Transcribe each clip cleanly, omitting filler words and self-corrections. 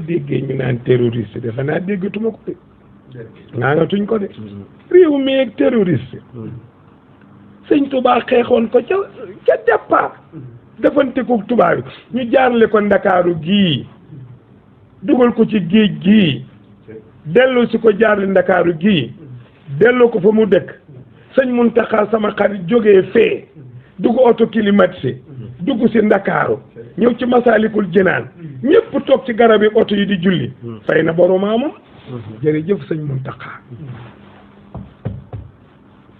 déggee ñu naan terroriste defe naa déggatuma ko de naanatuñ ko de réew mi ak terroriste sëñ Touba xeexoon ko ca départ defante ko tubaab bi ñu jaarle ko Ndakaaru gii dugal ko ci géej gii delloo si ko jaarle Ndakaaru gii delloo ko fa mu dëkk sëñ Muntaxa sama xarit jógee fee dugg oto climatisé dugg si Ndakaaru ñëw ci Masaalikul Jinaan ñëpp toog ci garab yi oto yi di julli fay na boru maamam jërëjëf sëñ Muntaxa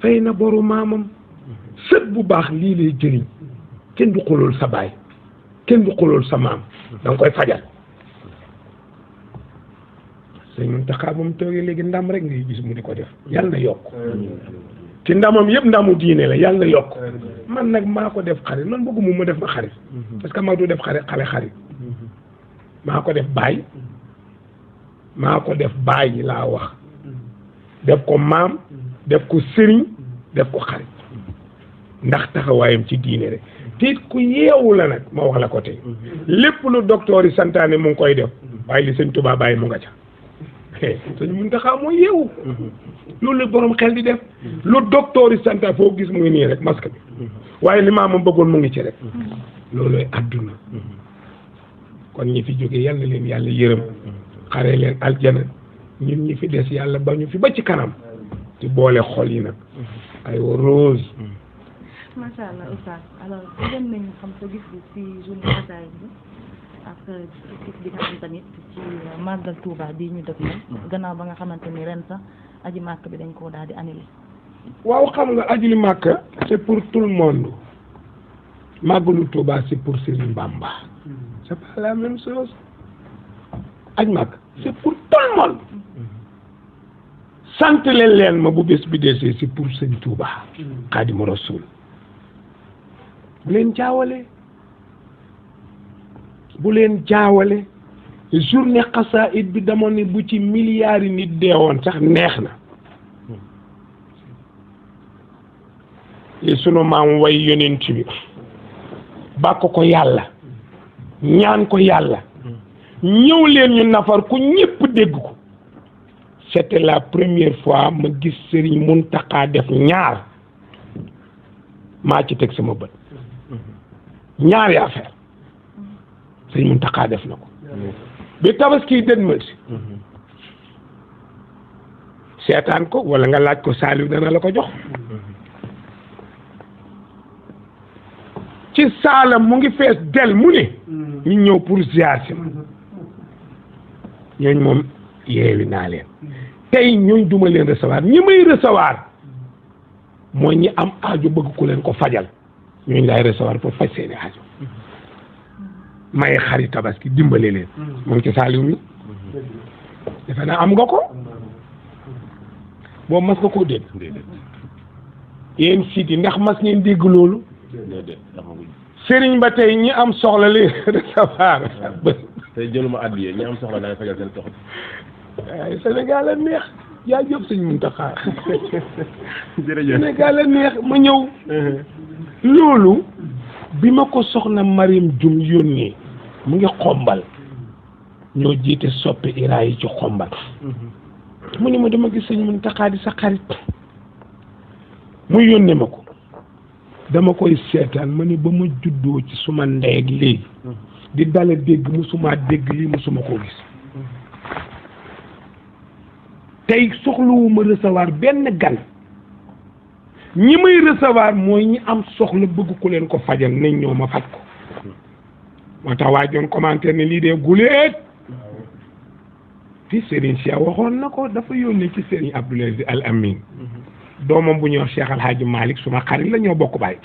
fay na boru maamam sët bu baax lii lay jëriñ kenn du xulool sa baay kenn du xulool sa maam da nga koy fajal sëñ Muntaxa ba mu toogee léegi ndam rek ngay gis mu di ko def yàlla na yokk ci ndamam yëpp ndamu diine la yàlla na yokk man nag maa ko def xarit man bëggu mu def ma xarit parce que mag du def xarit maa ko def baay laa wax def ko maam def ko sëriñ def ko xarit ndax taxawaayam ci diine rek tiit ku yeewu la nag ma wax la ko tey lépp lu docteur yi santaane mu ngi koy def waaye li sëñ Tuubaa bàyyi mu nga ca sëñ Muntaxa mooy yeewu loolu la borom xel di def lu docteur yi santaane foo gis mu ngi nii rek masque bi waaye li maamam bëggoon mu ngi ci rek loolooy adduna kon ñi fi jógee yal na leen yàlla yërëm xare leen aljana ñun ñi fi des yàlla ba ñu fi ba ci kanam ci boole xol yi nag ay rose macha allah oustaz alors bëggoon nañu xam sa gis-gis ci journée xasaayid bi ak gis bi nga xam tamit ci màggal Touba bii ñu def gannaaw ba nga xamante ni ren sax aji màkk bi dañ koo daal di annulé. waaw xam nga aji màkk c'est pour tout le monde màggalu Touba c'est pour Serigne Bamba c'est pas la même chose aji màkk c'est pour tout le monde sant leen ma bu bés bi desee c'est pour Serigne Touba Xaadimu Rasuul bu leen jaawale journée xasaayid bi dama ne bu ci milliards yi nit deewoon sax neex na li sunu maam way yonent bi bàkk ko yàlla ñaan ko yàlla ñëw leen ñu nafar ku ñëpp dégg ko c'était la première fois ma gis Serigne Mountakha def ñaar maa ci teg sama bët ñaari affaire Serigne Mountakha def na ko bi tabaski dënmal si seetaan ko wala nga laaj ko Saliou dana la ko jox ci saalam mu ngi fees del mu ne ñu ñëw pour ziar si ma ñooñ moom yeewi naa leen tey ñooñ duma leen recevoir ñi may recevoir mooy ñi am aajo bëgg ku leen ko fajal ñooñu laay recevoir pour faj seeni aajo may xarit tabaski dimbale leen mu ngi ci Saliou mi defe naa am nga ko boobu mas nga koo dégg yéen siit yi ndax mas ngeen dégg loolu sëriñ ba tey ñi am soxla li recevoir tey jëluma addiye ñi am soxla daay fajal seen soxla waaye Sénégal a neex yaa jëf sëñ Mountakha jërëjëf Sénégal a neex ma ñëw loolu bi ma ko soxna Mariam Jum yónnee mu ngi xombal ñoo jiite soppe ira yi ci xombal mu ne ma dama gis sëñ Mountakha di sa xarit mu yónnee ma ko dama koy seetaan ma ne ba ma juddoo ci suma ndey ak léegi di dala dégg musuma dégg lii musuma koo gis tey soxlawuma recevoir benn gan ñi may recevoir mooy ñi am soxla bëgg ku leen ko fajal nañ ñoo ma faj ko moo tax waa joon commentaire ne lii dee guleet fi Serigne Cheikh waxoon na ko dafa yónnee ci Serigne Abdoul Aziz Al Amin doomam bu ñuy wax Cheikh Al Hadji Malick suma xarit la ñoo bokk baay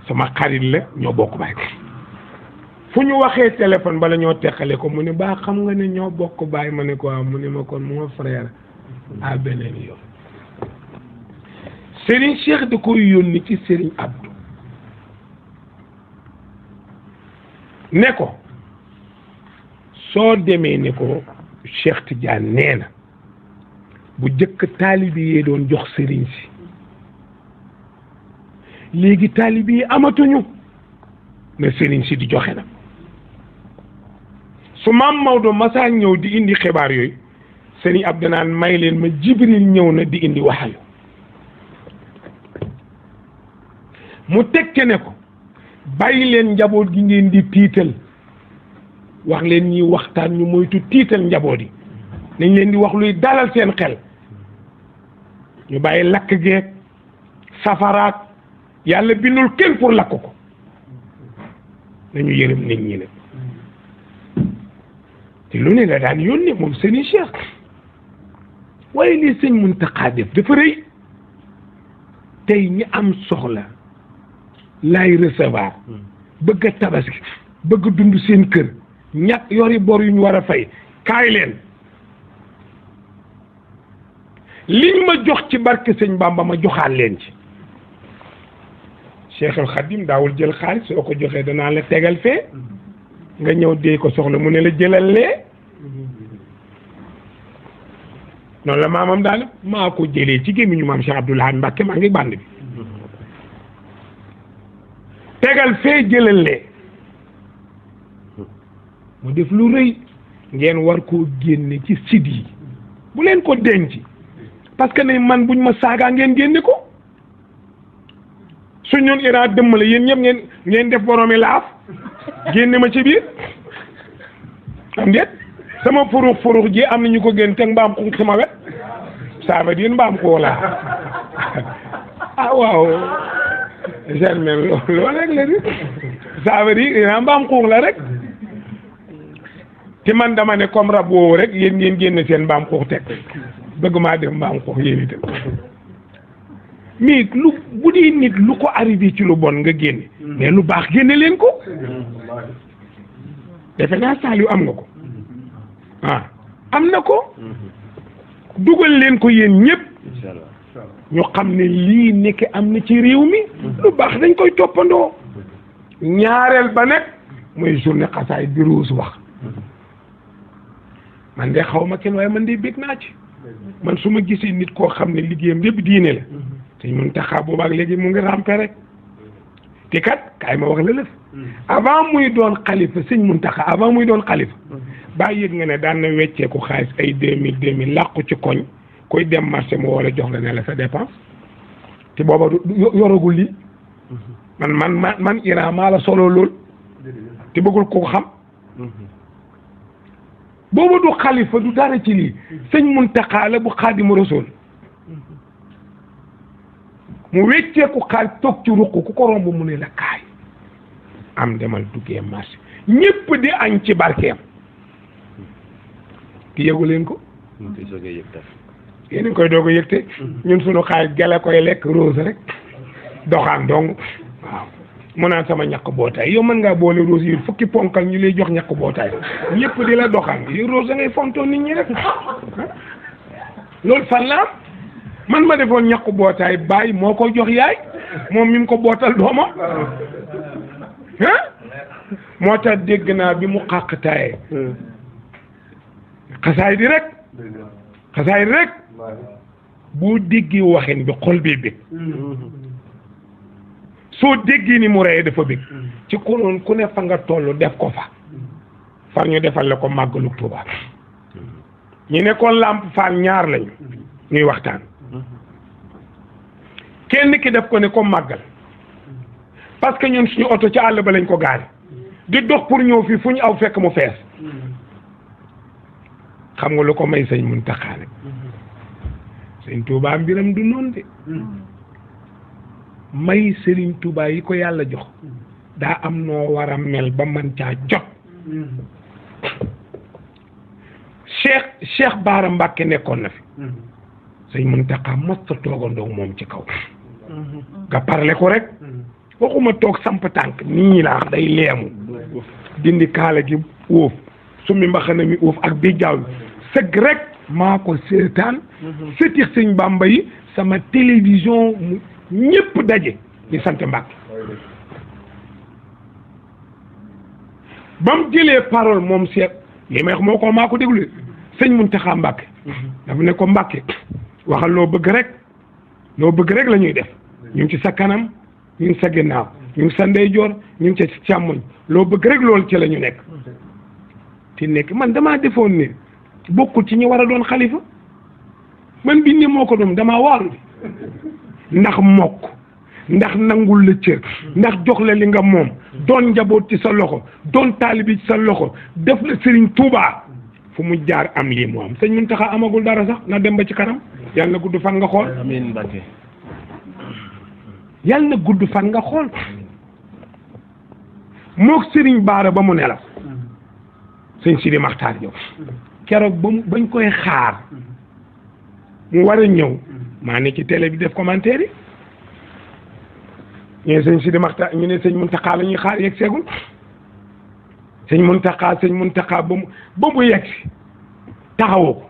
sama xarit la ñoo bokk baay fu ñu waxee téléphone bala ñoo teqale ko mu ne baa xam nga ne ñoo bokk baay ma ne ko waaw mu ne ma kon mon frère à beneen yoon Serigne Cheikh da koy yónni ci Serigne Abdou ne ko soo demee ne ko Cheikh Tidiane nee na bu jëkk taalibi yee doon jox sëriñ si léegi taalibi yi amatuñu na sëriñ si di joxe nag su maam Maodo masaa ñëw di indi xibaar yooyu sëriñ Abdou naan may leen ma Jibril ñëw na di indi waxayu mu tekke ne ko bàyyi leen njaboot gi ngeen di tiital wax leen ñi waxtaan ñu moytu tiital njaboot yi nañ leen di wax luy dalal seen xel ñu bàyyi lakk geeg safaraat yàlla bindul kenn pour lakk ko nañu yërëm nit ñi nag te lu ne la daan yónnee moom sëriñ Cheikh waaye lii sëñ Muntaxa def dafa rëy tey ñi am soxla laay recevoir bëgg a tabaski bëgg dund seen kër ñàkk yori bor yu ñu war a fay kaay leen liñ ma jox ci barke sëñ Bamba ma joxaat leen ci Cheikhul Khadim daawul jël xaalis soo ko joxee danaa la tegal fee nga ñëw dee ko soxla mu ne la jëlal lee noonu la maamam daal maa ko jëlee ci gémmiñu maam Cheikh Abdoul Ahad Mbacké maa ngi bànd bi tegal fee jëlal lee mu def lu rëy ngeen war koo génne ci sit yi bu leen ko denc parce que ne man buñ ma saagaa ngeen génne ko su ñun Iran dëmm la yéen ñëpp ngeen def boroomi laaf génne ma ci biir am déet sama furux ji am na ñu ko génn teg mbaam xuux sama wet ça veut dire mbaam xuux laa ah waaw germaine loolu rek la di ça veut dire Iran mbaam xuux la rek te man dama ne comme rab woowu rek yéen ngeen génn seen mbaam xuux teg bëgg maa def mbaam xuux yéen itam mais lu bu dee nit lu ko arrivé ci lu bon nga génne mais lu baax génne leen ko defe naa saal yu am nga ko ah am na ko dugal leen ko yéen ñëpp ñu xam ne lii nekk am na ci réew mi lu baax dañ koy toppandoo ñaareel ba nag mooy journée xasaay bi Rose wax man de xaw ma kenn waaye man de bég naa ci man su ma gisee nit koo xam ne liggéeyam yëpp diine la te ñun taxaa boobaak léegi mu ngi rampe rek te kat kaay ma wax la lëf avant muy doon xalifa sëñ Muntaxa avant muy doon xalifa baa yëg nga ne daan na wecceeku xaalis ay 2000 làqu ci koñ koy dem marché moo war a jox la ne la sa dépense te booba yoragul lii man Iran maa la solo lool te bëggul ko xam booba du xalifa du dara ci lii sëñ Muntaxa la bu Xaadimu Rasuul mu wecceeku xaalis toog ci ruq ku ko romb mu ne la kaay am demal duggee marché ñëpp di añ ci barkeem ki yëgu leen ko yéen a ngi koy doog a yëg te ñun suñu xaalis gele koy lekk Rose rek doxaan dong waaw mu naan sama ñàkk bootaay yow mën ngaa boole Rose yi fukki ponkal ñu lay jox ñàkk bootaay ñëpp di la doxaan yi Rose da ngay fontoo nit ñi rek loolu fan la am man ma defoon ñàkk bootaay baay moo ko jox yaay moom mi mu ko bootal doomam ah moo tax dégg naa bi mu xàqtaayee xasaay di rek boo déggee waxin bi xol bee bég soo déggee ni mu rey dafa bég ci konoon ku ne fa nga toll def ko fa far ñu defal la ko màggalu Tuuba ñu nekkoon Lamp Fall ñaar lañu ñuy waxtaan kenn ki def ko ne ko màggal parce que ñun suñu oto ci àll ba lañ ko gaari di dox pour ñëw fii fu ñu aw fekk mu fees xam nga lu ko may sëñ Muntaxa nag sëñ Tuubaa mbiram du noonu de may sëriñ Tuubaa yi ko yàlla jox daa am noo war a mel ba man caa jot Cheikh Baara Mbàkke nekkoon na fi sëñ Muntaxa mos ta toogandoo moom ci kaw nga parle ko rek waxuma toog samp tànk nii laa day leemu dindi kaala gi uuf summi mbaxana mi uuf ak bi jaaw sëgg rek maa ko seetaan sëtix sëñ Bàmba yi sama télévision mu ñëpp daje di sant Mbàkke ba mu jëlee parole moom seet li may wax moo ko maa ko déglu sëñ Muntaxa Mbàkke dafa ne ko Mbàkke waxal loo bëgg rek la ñuy def ñu ngi ci sa kanam ñu ngi sa ginnaaw ñu ngi sa ndeyjoor ñu ngi ci càmmoñ loo bëgg rek loolu ci la ñu nekk te nekk man damaa defoon ne bokkul ci ñi war a doon xalifa man bi ni moo ko doon damaa waaru ndax mokk ndax nangul la cër ndax jox la li nga moom doon njaboot ci sa loxo doon taalibi ci sa loxo def la Serigne Touba fu mu jaar am lii mu am sëñ Muntaxa amagul dara sax na dem ba ci kanam yàlla na gudd fan nga xool. amiin Mbacke. yàlla na gudd fan nga xool moog Serigne Baara ba mu nelaw sëñ Sidi Maxtaar ñëw keroog bañ koy xaar mu war a ñëw maa ne ci télé bi def commentaire yi ñu ne sëñ Sidi Maxtaar ñu ne sëñ Muntaxa la ñuy xaar yegg seegul sëñ Muntaxa ba mu yegg si taxawoo ko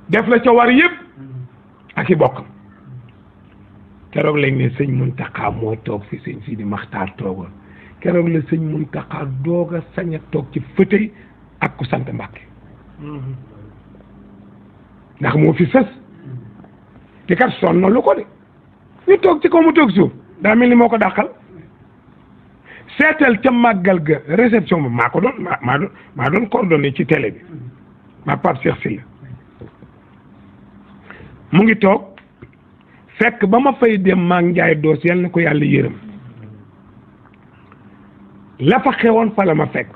def la ca war yëpp ak i bokkam keroog lañ ne sëñ Muntaxa moo toog fi sëñ Sidi Maxtaar toogoon keroog la sëñ Muntaxa doog a sañ a toog ci fauteuil ak ku sant Mbàkke ndax moo fi sës te kat sonn lu ko de ñu toog ci kaw mu toog suuf daa mel ni moo ko dàqal seetal ca màggal ga réception bi maa ko doon maa doon coordonné ci télé bi maa Pape Cheikh Sylla mu ngi toog fekk ba ma fay dem maa njaay doos yal na ko yàlla yërëm la fa xewoon fa la ma fekk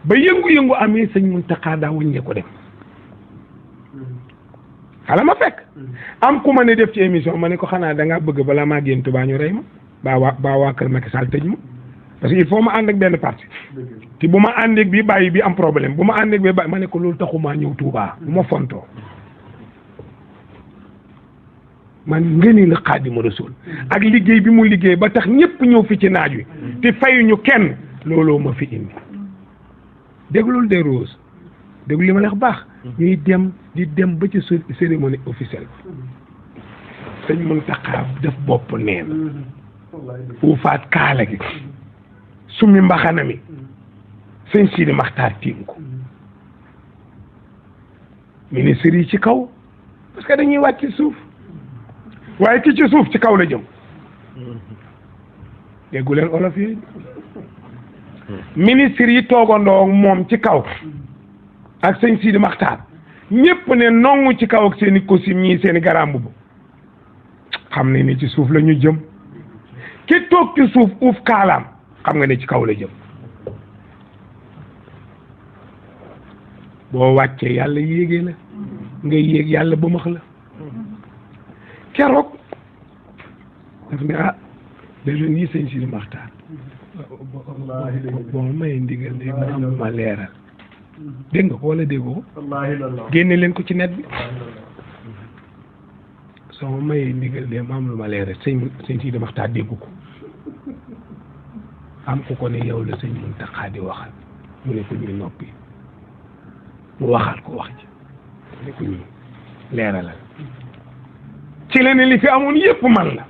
ba yëngu-yëngu amee sëñ Muntaxa daa wëññee ko dem xala ma fekk am ku ma ne def ci émission ma ne ko xanaa da ngaa bëgg balaa maa génn Tuubaa ñu rey ma baa waa kër Macky Sall tëj ma parce que il faut ma ànd ak benn parti te bu ma àndeek bi bàyyi bi am problème bu ma àndeek bi bàyyi ma ne ko loolu taxumaa ñëw Tuubaa bu ma fontoo man ngëni la Xaadimu Rasuul ak liggéey bi mu liggéey ba tax ñëpp ñëw fi ci naaj wi te fayuñu kenn looloo ma fi indi déglul de Rose déglu li ma wax baax ñuy dem di dem ba ci cérémonie officielle sëñ Muntaxa def bopp neen uufaat kaala gi summi mbaxana mi sëñ Sidi Maxtaar tiim ko ministre yi ci kaw parce que dañuy wàcc ci suuf waaye ki ci suuf ci kaw la jëm déggu leen olof yi ministre yi toogandoo moom ci kaw ak sëñ Sidi Maxtaar ñépp ne nongu ci kaw ak seen i costume ñii seen i garambu bu xam ne ni ci suuf la ñu jëm ki toog ci suuf uuf kaalaam xam nga ne ci kaw la jëm boo wàccee yàlla yéegee la nga yéeg yàlla ba max la keroog daf ne ah da leen yi sëñ Sidi Maxtaar bon may ndigal léegi ma am ma leeral dégg nga ko wala déggoo génne leen ko ci net bi soo ma mayee ndigal de ma am lu ma leeral sëñ Sidi Maxtaar déggu ko am ku ko ne yow la sëñ Muntaxa di waxal mu ne ko ñu noppi mu waxal ko wax ji mu ne ko ñu leeralal ci la ne li fi amoon yëpp man la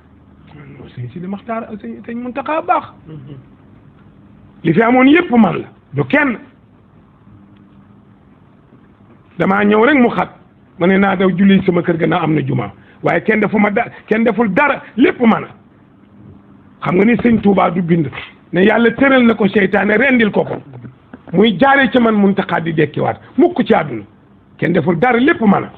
sëñ Sidi Maxtaar sëñ Muntaxa baax li fi amoon yëpp man la du kenn damaa ñëw rek mu xat ma ne naa daw julli sama kër ga naa am na juma waaye kenn deful dara lépp man a xam nga ni sëñ Touba du bind ne yàlla tëral na ko seytaane rendil ko muy jaaree ci man Muntaxa di dekkiwaat mukk ci àdduna kenn deful dara lépp man a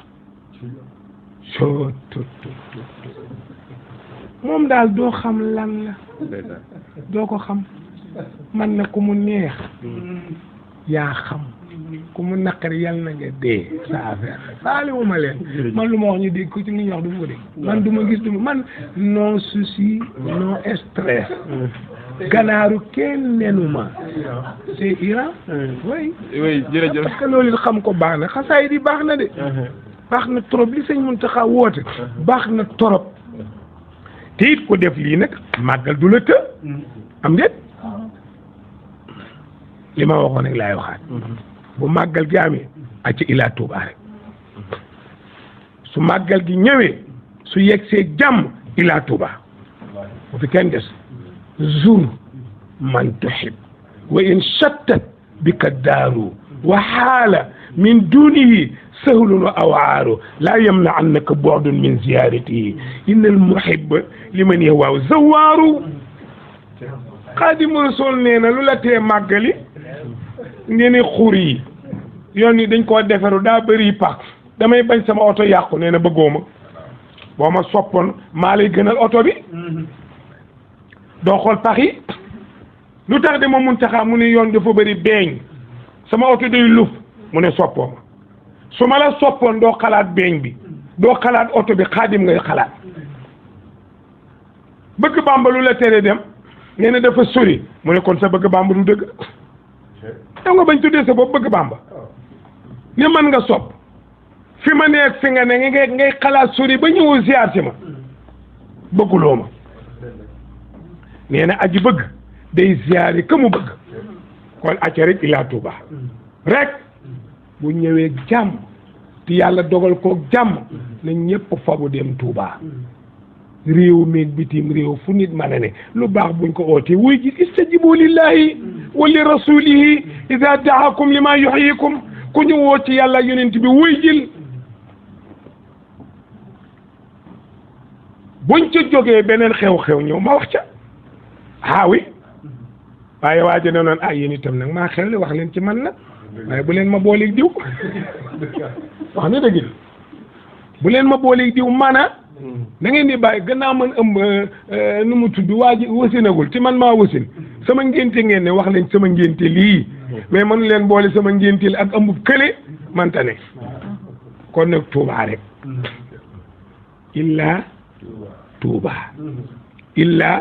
moom daal doo xam lan la doo ko xam man na ku mu neex yaa xam ku mu naqari yàlla na nga dee sa affaire faale wu ma leen man lu ma wax ñu dégg ko ci li ñuy wax du ma ko dégg man du ma gis du man non souci non stress ganaaru kenn nenu ma c'est Iran oui jërëjëf parce que loolu xam ko baax na xasaay di baax na de baax na trop li sëñ Muntaxa woote baax na trop te it ko def lii nag màggal du la të am déet li ma waxoon rek laay waxaat bu màggal gi amee a ci Ila Touba rek su màggal gi ñëwee su yegsee jàmm Ila Touba bu fi kenn des zur man tuhib wa in shattat bika daaru wa xaala min dunihi sahlun wa awaaru laa yamna'annaka bu'dun min ziyaratihi inna al muhibba liman yahwaa zawaaru Xaadimu Rasuul nee na lu la tee màggali ngeen xur yi yoon yi dañ koo defaru daa bëri pax damay bañ sama oto yàqu nee na bëggoo ma boo ma soppoon maa lay gënal oto bi doo xool pax yi lu tax de ma Muntaxa mu ne yoon dafa bëri beeñ sama oto day luf mu ne soppoo ma su ma la soppoon doo xalaat beeñ bi doo xalaat oto bi xaadim ngay xalaat bëgg Bàmba lu la tere dem nee na dafa sori mu ne kon sa bëgg Bàmba du dëgg da nga bañ tuddee sa bopp bëgg Bàmba ne man nga sopp fi ma nekk fi nga ne ngay xalaat sori ba ñëw ziar si ma bëgguloo ma nee na aji bëgg day ziar yi ka mu bëgg kon acca rek ilaa Tuuba rek bu ñëwee jàmm te yàlla dogal ko jàmm na ñëpp fabu dem Tuuba réew mi bitim réew fu nit mën a ne lu baax buñ ko ootee wuy ji istajibu lillahi wa li rasulihi ida daakum lima yuhyikum ku ñu woo ci yàlla yonent bi wuy jil buñ ca jógee beneen xew-xew ñëw ma wax ca oui waaye waaja ne noon yéen itam nag maa xewle wax leen ci man nag waaye bu leen ma booleeg diw wax na dëgg bu leen ma booleeg diw mana da ngeen di bàyyi gannaaw man ëmb nu mu tudd waa ji wasinagul ci man maa wasin sama ngénte ngeen ne wax leen sama ngénte lii mais mënu leen boole sama ngénte li ak ëmbub kële manta ne kon nag Tuuba rek illa Tuuba illa